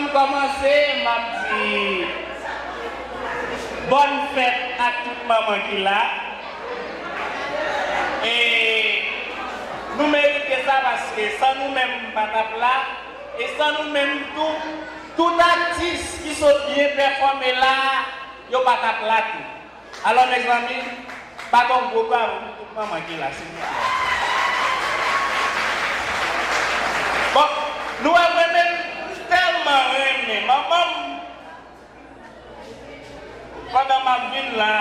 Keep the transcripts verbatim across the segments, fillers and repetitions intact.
M kòmanse, m ap di bòn fèt ak tout manman ki la. E nou merite sa paske san nou menm, m pa t ap la. E san nou menm tou, tout atis ki sot byen pèfòme la a, yo pa t ap la tou. Alò, mezanmi, pa t on gwo bravo pou tout manman ki la, silvouplè. Bon, nou wè mwen menm, m tèlman renmen manman m. Pandan m ap vin la,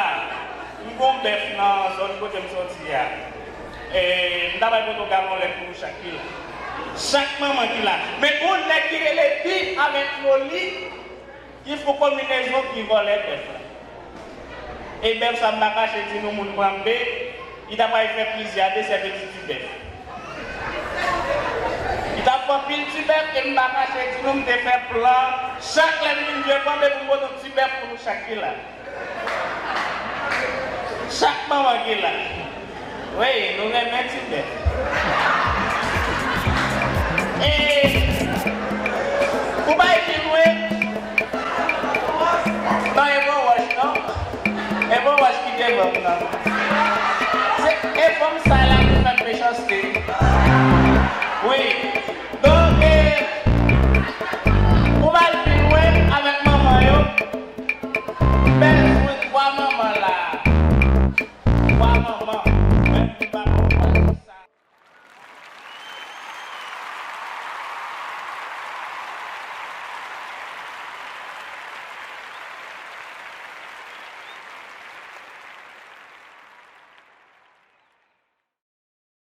m gen yon bèf nan zòn kote m soti a. E, m ta bay poto galon lèt pou chak ki la. Chak manman ki la. Men gen yon nèg ki rele Pip avèk Loli, ki fè konbinezon ki vòlè bèf la. E bèf sa m pa kache di nou moun Pranbe, li ta pral fè plizyè desè de ti bèf. Li t ap fè anpil ti bèf e m pa kache di nou m te fè plan chak lè m vin jwe Pranbe pou m pote yon ti bèf pou nou chak ki la. Chak manman ki la. Wi, nou renmen ti bèf. E pou bay pi lwen, non, e bon wòch, non? E bon wòch ki devan m nan. Se, e fanm sa la